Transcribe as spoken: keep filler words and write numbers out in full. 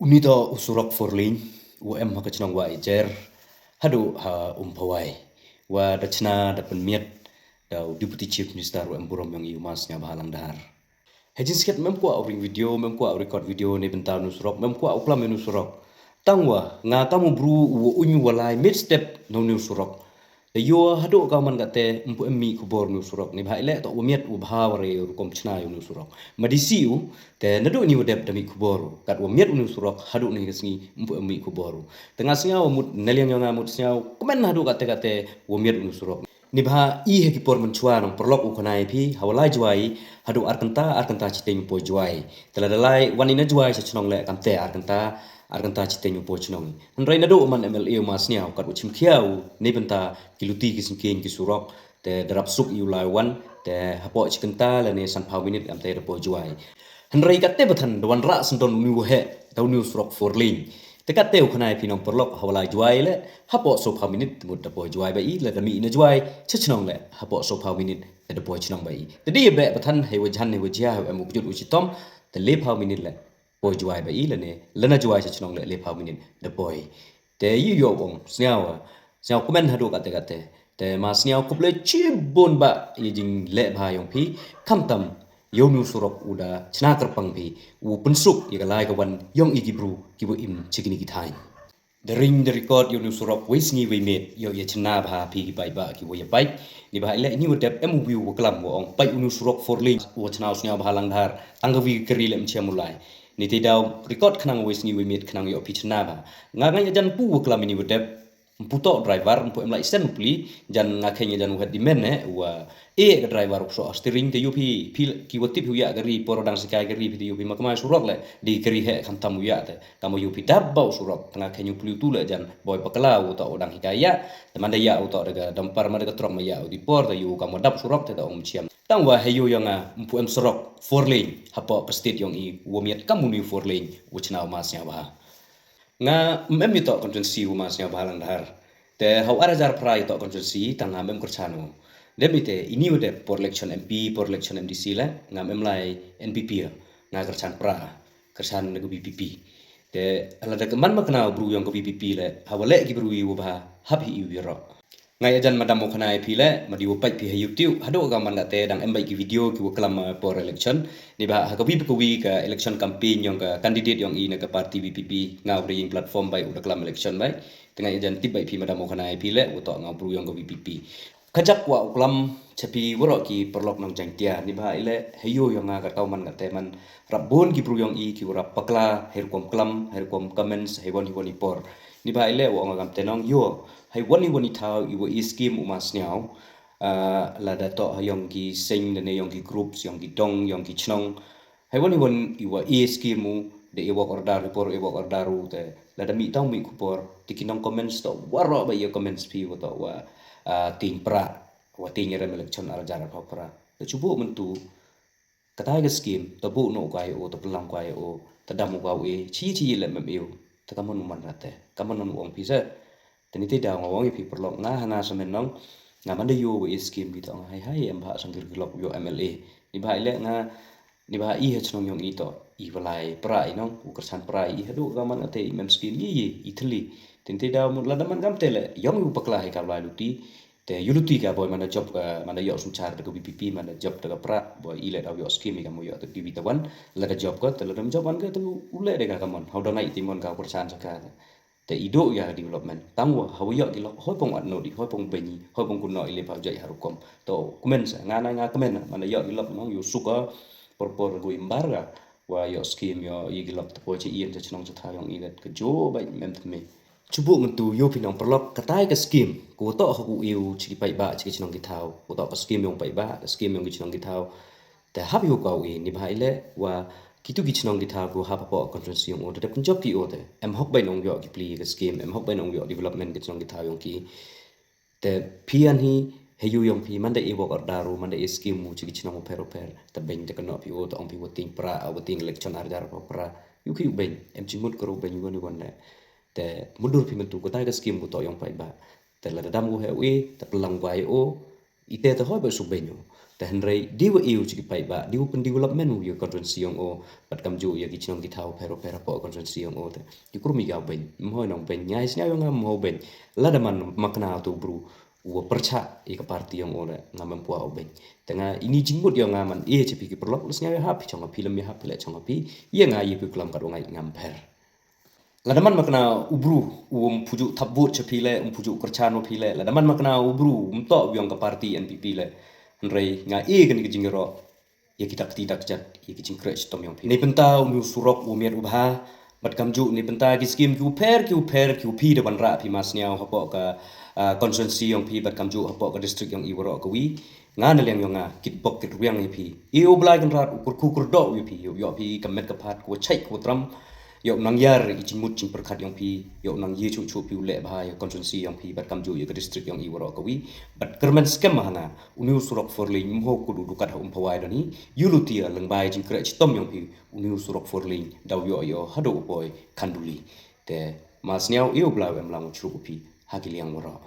Uni to u surok four lane u em ha ka chnong Wah Ijer haduh ha Umphawai, wa da chna da pynmiat da u Deputy Chief Minister u em burom yong i u Ma Sniawbhalang Dhar. Ha jingsngewthuh mem kwah u ring video, mem kwah u record video ne bynta uni u surok, mem kwah u klam uni u surok. Tangwa nga kam u bru u wa uñ u wa lai miet step na uni u surok. Te ïoh haduh ka man kate mpu em mih khubor uni u surok, neibhah ileh to wa miat wa bha wa re rukom chna uni u surok. Ma dei si u, te naduh ini wa dep da mih khubor u, kat wa miat uni u surok haduh ini ka sngi mpu em mih khubor u. Te nga sngew mut, naliang yong nga mut sngew kmen haduh kate kate wa miat uni u surok. Neibhah i ha ki por mynchwa nong paralok u khana ïa phi, ha wa lai Jwai haduh ar kynta, ar kynta chiteng u poi Jwai. Te lada lai wan i na Jwai sha chnong leh kamte ar kynta, ar kynta chiteng u poi chnong. Hynrei naduh man M L A u Ma Sniaw kat wa chim khia u ne bynta ki luti ki syngkien ki surok, te da rap suk i u lai wan, te hapoh chi kynta lane sanphaw minit kamte da poi Jwai. Hynrei kate ba than da wanrah syndon uni wa heh da uni u surok four lane. Te kate u khana ïa phi nong paralok, ha wa lai Jwai leh hapoh sawphaw minit te mut da poi Jwai ba i, lada mih i na Jwai sha chnong leh hapoh sawphaw minit te da poi chnong ba i. Te dei ba ba than hei wa jhan hei wa jia hei wa em u kjut u chitom, te lephaw minit leh poi Jwai ba i, lane lana Jwai sha chnong leh lephaw minit da poi. Te ïoh ïoh ong sngew, sngew kmen haduh kate kate. Te Ma Sniaw khublei chibun ba ïa jingleh bha yong phi, khamtam ïa uni u surok u da chna kyrpang phi, u pynsuk ïa ka lai ka wan yong i ki bru ki wa im chi kini ki thaiñ. Da ring da record ïa uni u surok wei sngi wei miet, ïoh ïa chna bha phi ki paidbah ki wa ïa pait. Neibhah ileh ini wa dep em u view wa klam wa ong pait uni u surok four lane wa chna u Sniawbhalang Dhar, tang ka wi ka kari leh mchiam u lai. Ni te daw record khnang wei sngi wei miet khnang ïoh phi chna bha. Nga nga ïa jan pu wa klam ini wa dep, mpu to driver, mpu em lai sen u pli, jan nga kheiñ ïa jan wa het di men eh, wa e ka driver u so steering te ïoh phi, phi ki wa tip ïoh ïa kari por dang sikai kari phi te ïoh phi ma kmai surok leh, di kari heh khamtam ïoh ïa te. Kam wa ïoh phi dap ba u surok, te nga kheiñ u pli u tu leh jan boi pakla u to u dang hikai ïa, te man da ïa u to da ka dumper ma da ka truck ma ïa u di por, te ïoh kam wa dap surok te da ong mchiam. Tang wa hei ïoh ïa nga mpu em surok four lane hapoh ka state yong i wa miat kam uni four lane wa chna u Ma Sniawbha. Nga mem ïa to constituency u Ma Sniawbhalang Dhar. Te ha u ar hajar phra ïa to constituency tang nga mem kyrchan u. Dep ite ini wa dep por election M P, por election M D C leh, nga mem lai N P P ïa, nga kyrchan phra, kyrchan na ka V P P. Te lada ka man ma kna u bru yong ka V P P leh, ha wa leh ki bru i wa bha, hap hi i wi rok. Nga ïa jan madam u khana ïa phi leh, ma di wa pait phi ha YouTube, haduh ka man kate dang em bait ki video ki wa klam, eh, por election. Neibhah ha ka wi pa ka wi ka election campaign yong ka candidate yong i na ka party V P P, nga u da ïing platform bait u da klam election bait. Te nga ïa jan tip bait phi madam u khana ïa phi leh, wa to nga u bru yong ka V P P. Ka jak wa u klam cha phi waroh ki paralok nong Jaiñtia, neibhah ileh hei ïoh yong nga kat ka u man kate man rap bun ki bru yong i ki wa rap pakla hei rukom klam, hei rukom comments, hei wan i wan i por. Neibhah ileh wa ong agam te nong ïoh, hei wan i wan i thaw i wa i scheme u Ma Sniaw, ah, lada to ha yong ki seng lane yong ki groups, yong ki dong, yong ki chnong. Hei wan i wan i wa i scheme u, da i work order, i por i work order u te. Lada mih tang mih khubor, te ki nong comments to waroh ba i comments phi wa to wa, ah, ting pra, wa ting rem election ar hajar arphaw pra. Te chubu myntu, katai ka scheme, ta bu no ka i o, ta plang ka i o, ta dam ka i, chi chi leh mem ïoh, ta kaman u man rate, kaman u ong phi sa. Te ni te daw nga ong ïa phi paralok nga ha nga sa men nong, nga man da ïoh wa i scheme di ta ong hai hai em bha sangkir ki lok ïoh M L A. Neibhah ileh nga, neibhah i ha chnong yong i to, i wa lai pra i nong, u kyrchan pra i haduh ka man kate i mem scheme i i i thli. Te ni te daw mut lada man kam te leh, yong i u pakla hi ka lai luti, te ïoh luti ka boi man da job ka, man da ïoh sumchar da ka V P P, man da job da ka pra, boi i leh daw ïoh scheme i ka mo ïoh te T V te wan, lada job ka, te lada job wan ka, te u leh da ka ka mon. Hau da ngai ti mon ka u kyrchan sa ka. Te i do ïa development. Tang wa, ha wa ïoh ki lok, hoi pong at no di, hoi pong benyi, hoi pong kuno i le pau jai ha rukom. To, kmen sa, nga na nga kmen, man da ïoh ki lok, nong, ïoh suk ka, por por go imbar ka, wa ïoh scheme ïoh, i ki lok, te poi chi ïen, cha chnong cha thaw yong i dat, ka jo, bai, mem tme. Chubu myntu ïoh phi nong paralok, katai ka scheme, ko to ha ku ïoh, chi ki paidbah, chi ki chnong ki thaw, ko to ka scheme yong paidbah, ka scheme yong ki chnong ki thaw. Te hap ïoh ka u i, neibhah ileh, wa kitu ki chnong ki thaw ko hap hapoh constituency yong o, te dep pynjop ki o te. Em hok bai nong ïoh ki pli ka scheme, em hok bai nong ïoh development ki chnong ki thaw yong ki. Te phi an hi, hei ïoh yong phi, man da i work order u, man da i scheme u, chi ki chnong u pher u pher. Te beng te kano phi o, te ong phi wa ting pra, wa ting election ar hajar arphaw pra. Ïoh ki u beng, em chi mut ka ru beng wan wan leh. Te mudur phi myntu, katai ka scheme u to yong paidbah. Te lada dam u he u i, te plang wa i o, Ite te hoi ba shu beiñ o. Te hynrei dei wa ïoh chi ki paidbah, dei wa pyndevelopment u ïa constituency yong o, bad kamjooh ïa ki chnong ki thaw pher pher hapoh constituency yong o te. Ki krum ïa ka beiñ, mhoi nong beiñ, ngai sñiaw yong nga mhoi beiñ. Lada man makna tu bru, wa pyrchah ïa ka party yong o le, nga mem pua o beiñ. Te nga ini jingmut yong nga man, e cha phi ki paralok, le sñiaw ïa hap, phi chong phi lem ïa hap, phi le chong phi, ïa nga ïa phi klam kat wa ngai ngam pher. Lada man makna u bru, um phuju thap vote cha phi le, um phuju kyrchan wa phi le, lada man makna u bru, um toh u yong ka party N P P le. Hynrei nga e kani ka jingïaroh, ïa ki dak ti dak jat, ïa ki jingkreh chitom yong phi. Nei pynta u new surok u miat u bha, bad kamjooh nei pynta ki skim ki u pher, ki u pher, ki u phi da ban rah phi ma sñiaw hapoh ka, ah, constituency yong phi, bad kamjooh hapoh ka district yong i waroh ka wi. Nga na liang yong nga, kit bok kit riang ïa phi. E u Blai Kynrad, u kyrkhu kyrdoh ïa phi, ïoh, ïoh phi ka met ka phad, ko chait ko tram, ïoh nang ïar i jingmut jingpyrkhat yong phi, ïoh nang ïa chuh chuh phi u leh bha ïa constituency yong phi, bad kamjooh ïa ka district yong i waroh ka wi, bad kyrmen skhem ha nga, u new surok four lane, mho kut u dukat ha um phawai don hi, ïa lutia, lyngba ïa jingkreh chitom yong phi, u new surok four lane, daw ïoh ïoh, haduh u poi, Khanduli. Te, ma sñiaw e u Blai u em lang u chruk u phi, ha ki liang waroh.